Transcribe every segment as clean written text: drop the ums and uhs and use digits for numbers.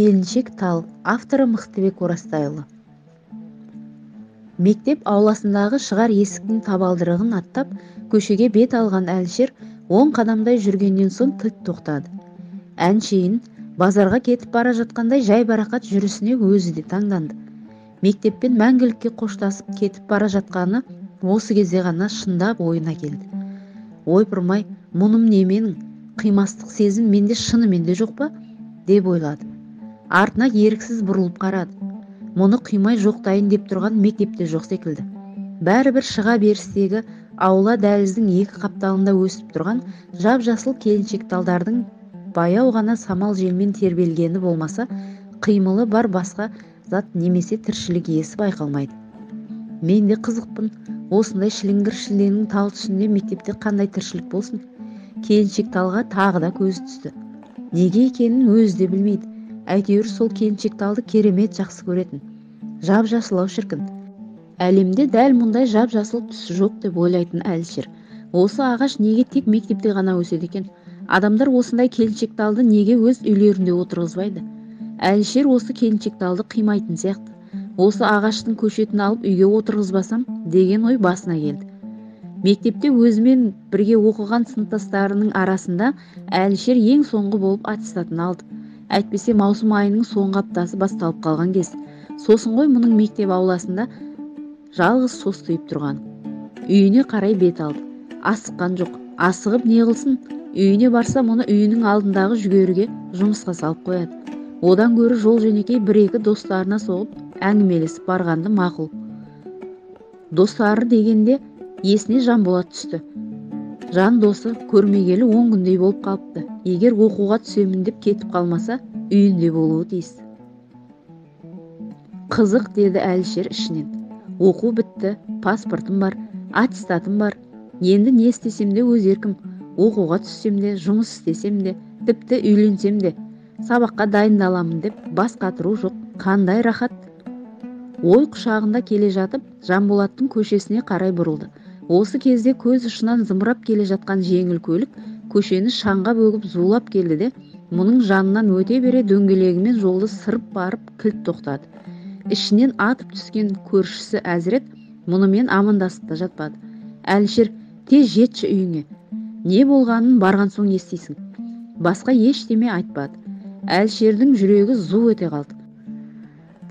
Келіншек тал, авторы Мықтыбек Орастайұлы. Мектеп ауласындағы шығар есіктің табалдырығын аттап, көшеге бет алған Әлішер 10 қадамдай жүргеннен соң кілт тоқтады. Әншейін базарға кетіп бара жатқандай жайбарақат жүрісіне өзі де таңданды. Мектеппен мәңгілікке қоштасып кетіп бара жатқаны осы кезде ғана шындап ойына келді. Ойпырмай, мұным не менің? Қимастық сезім менде шынымен де жоқ па? Деп ойлады. Артына еріксіз бұрылып қарады. Мұны қимай жоқтайын деп тұрған мектепте жоқ секілді. Бәрібір шыға берістегі аула дәліздің екі қапталында өсіп тұрған жап-жасыл келіншек талдардың баяу ғана самал желмен тербелгені болмаса, қимылы бар басқа зат немесе тіршілік иесі байқалмайды. Мен де қызықпын, осындай шіліңгір шілденің тал түсінде мектепте қандай тіршілік болсын? Келіншек талға тағы да көзі түсті. Неге екенін өзі де білмейді. Әйтеуір сол келіншек талды керемет жақсы көретін. Жап-жасыл ау шіркін. Әлемде дәл мұндай жап-жасыл түс жоқ деп ойлайтын Әлішер. Осы ағаш неге тек мектепте ғана өседі екен? Адамдар осындай келіншек талды неге өз үйлерінде отырғызбайды? Әлішер осы келіншек талды қимайтын сияқты. Осы ағаштың көшетін алып үйге отырғызбасам деген ой басына келді. Мектепте өзімен бірге оқыған сыныптастарының арасында Әлішер ең соңғы болып аттестатын алды. Әйтпесе маусым айының соңғы аптасы басталып қалған кез. Сосын ғой мұның мектеп ауласында жалғыз состиып тұрған. Үйіне қарай бет алды. Асыққан жоқ. Асығып не қылсын? Үйіне барса мұны үйінің алдындағы жүгеріге жұмысқа салып қояды. Одан гөрі жол жөнекей бір-екі достарына соғып әңгімелесіп барғанды мақұл. Достары дегенде есіне Жанболат түсті. Жан досы көрмегелі 10 күндей болып қалыпты. Егер оқуға түсемін деп кетіп қалмаса, үйінде болуы тиіс. Қызық, деді Әлішер ішінен. Оқу бітті, паспортым бар, аттестатым бар. Енді не істесем де өз еркім. Оқуға түссем де, жұмыс істесем де, тіпті үйленсем де, сабаққа дайындаламын деп бас қатыру жоқ. Қандай рахат! Ой құшағында келе жатып, Жанболаттың көшесіне қарай бұрылды. Осы кезде көз ұшынан зымырап келе жатқан жеңіл көлік көшені шаңға бөгіп зулап келді де, мұның жанынан өте бере дөңгелегімен жолды сырып барып кілт тоқтады. Ішінен атып түскен көршісі Әзірет мұнымен амандасып та жатпады. Әлішер, тез жетші үйіңе. Не болғанын барған соң естисің. Басқа ештеме айтпады. Әлішердің жүрегі зу ете қалды.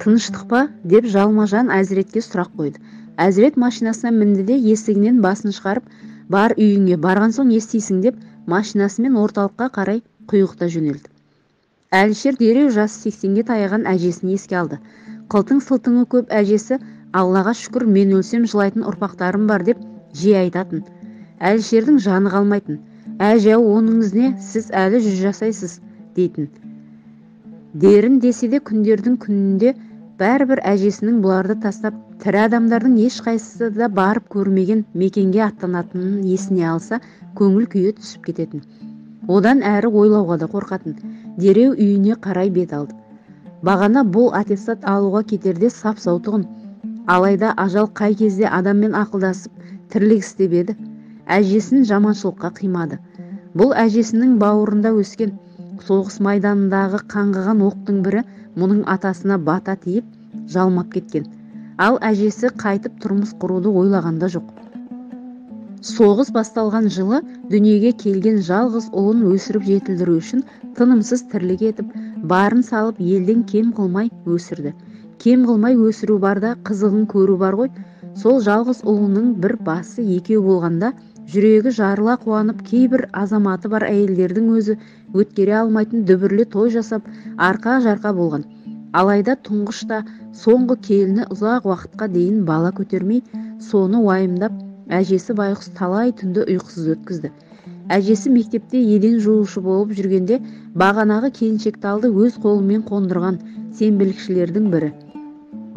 Тыныштық па? Деп жалма-жан Әзіретке сұрақ қойды. Әзірет машинасына мінді де есігінен басын шығарып, бар үйіңе, барған соң естисің деп машинасымен орталыққа қарай құйғыта жөнелді. Әлішер дереу жасы 80-ге таяған әжесін еске алды. Қылтың-сылтыңы көп әжесі, Аллаға шүкір, мен өлсем жылайтын ұрпақтарым бар деп жиі айтатын. Әлішердің жаны қалмайтын. Әже-ау, оныңыз не, сіз әлі 100 жасайсыз дейтін. Дерін десе де күндердің күнінде бәрібір әжесінің бұларды тастап, тірі адамдардың ешқайсысы да барып көрмеген мекенге аттанатынын есіне алса, көңіл күйі түсіп кететін. Одан әрі ойлауға да қорқатын. Дереу үйіне қарай бет алды. Бағана бұл аттестат алуға кетерде сап-сау тұғын. Алайда ажал қай кезде адаммен ақылдасып, тірлік істеп еді. Әжесін жаманшылыққа қимады. Бұл әжесінің бауырында өскен соғыс майданындағы қаңғыған оқтың бірі мұның атасына бата тиіп, жалмап кеткен. Ал әжесі қайтып тұрмыс құруды ойлағанда жоқ. Соғыс басталған жылы дүниеге келген жалғыз ұлын өсіріп жетілдіру үшін тынымсыз тірлік етіп, барын салып елден кем қылмай өсірді. Кем қылмай өсіру бар да, қызығын көру бар ғой. Сол жалғыз ұлының бір басы екеу болғанда, жүрегі жарыла қуанып, кейбір азаматы бар әйелдердің өзі өткере алмайтын дүбірлі той жасап, арқа-жарқа болған. Алайда тұңғыш та соңғы келіні ұзақ уақытқа дейін бала көтермей, соны уайымдап, әжесі байғұс талай түнді ұйқысыз өткізді. Әжесі мектепте еден жуушы болып жүргенде, бағанағы келіншек талды өз қолымен қондырған сенбілікшілердің бірі.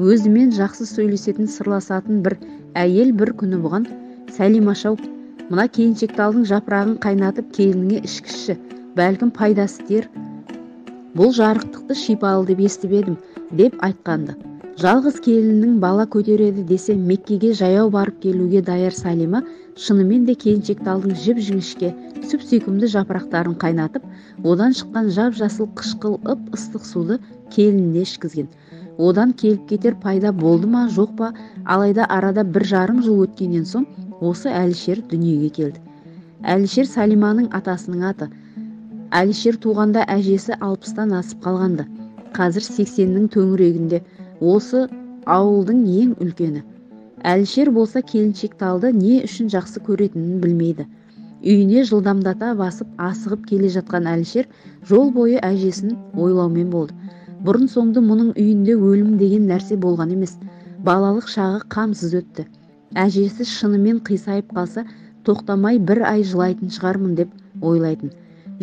Өзімен жақсы сөйлесетін, сырласатын бір әйел бір күні бұған, Сәлимаш-ау, мына келіншек талдың жапырағын қайнатып келініңе ішкізші, бәлкім пайдасы тиер. Бұл жарықтықты шипалы деп естіп едім, деп айтқанды. Жалғыз келіннің бала көтереді десе, Меккеге жаяу барып келуге даяр Салима шынымен де келіншек талдың жіп-жіңішке, сүп-сүйкімді жапырақтарын қайнатып, одан шыққан жап-жасыл қышқыл ып-ыстық суды келініне ішкізген. Одан келіп кетер пайда болды ма, жоқ па, алайда арада 1,5 жыл өткеннен соң осы Әлішер дүниеге келді. Әлішер Салиманың атасының аты. Әлішер туғанда әжесі 60-тан асып қалғанды. Қазір 80-нің төңірегінде, осы ауылдың ең үлкені. Әлішер болса келіншек талды не үшін жақсы көретінін білмейді. Үйіне жылдамдата басып асығып келе жатқан Әлішер жол бойы әжесін ойлаумен болды. Бұрын соңды мұның үйінде өлім деген нәрсе болған емес. Балалық шағы қамсыз өтті. Әжесі шынымен қисайып қалса, тоқтамай бір ай жылайтын шығармын деп ойлайтын.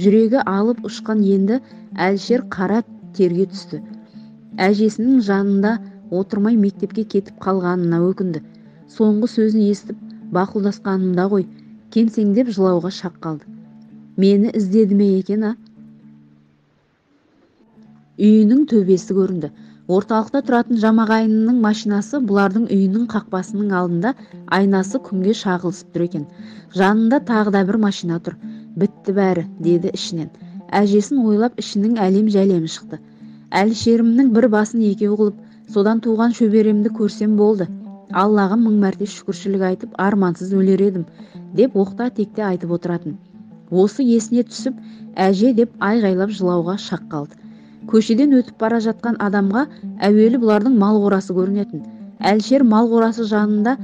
Жүрегі алып ұшқан енді Әлішер қара терге түсті. Әжесінің жанында отырмай мектепке кетіп қалғанына өкінді. Соңғы сөзін естіп, бақұлдасқанымда ғой, кемсеңдеп жылауға шақ қалды. Мені іздеді ме екен, а? Үйінің төбесі көрінді. Орталықта тұратын жамағайынның машинасы бұлардың үйінің қақпасының алдында айнасы күнге шағылысып тұр екен. Жанында тағы да бір машина тұр. Бітті бәрі, деді ішінен. Әжесін ойлап ішінің әлем-жәлемі шықты. Әлішерімнің бір басын екеу қылып, содан туған шөберемді көрсем болды. Аллаға 1000 мәрте шүкіршілік айтып, армансыз өлер едім, деп оқта-текте айтып отыратын. Осы есіне түсіп, әже деп айғайлап жылауға шақ қалды. Көшеден өтіп бара жатқан адамға әуелі бұлардың мал қорасы көрінетін. Әлішер мал қорасы жанында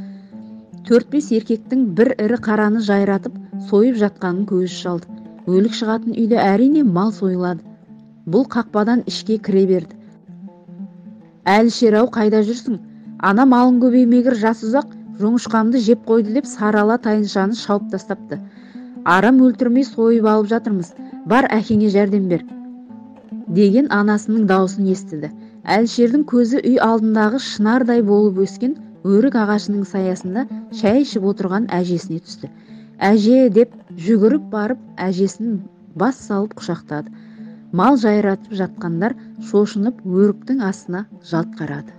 4-5 еркектің бір ірі қараны жайратып, сойып жатқанын көзі шалды. Өлік шығатын үйде әрине мал сойылады. Бұл қақпадан ішке кіре берді. Әлішер-ау, қайда жүрсің? Ана малың көбеймегір жас ұзақ жоңышқамды жеп қойды деп сарала тайыншаны шауып тастапты. Арам өлтірмей сойып алып жатырмыз. Бар әкеңе жәрдем бер, деген анасының даусын естіді. Әлішердің көзі үй алдындағы шынардай болып өскен өрік ағашының саясында шай ішіп отырған әжесіне түсті. Әже деп жүгіріп барып әжесін бас салып құшақтады. Мал жайратып жатқандар шошынып өріктің астына жалт қарады.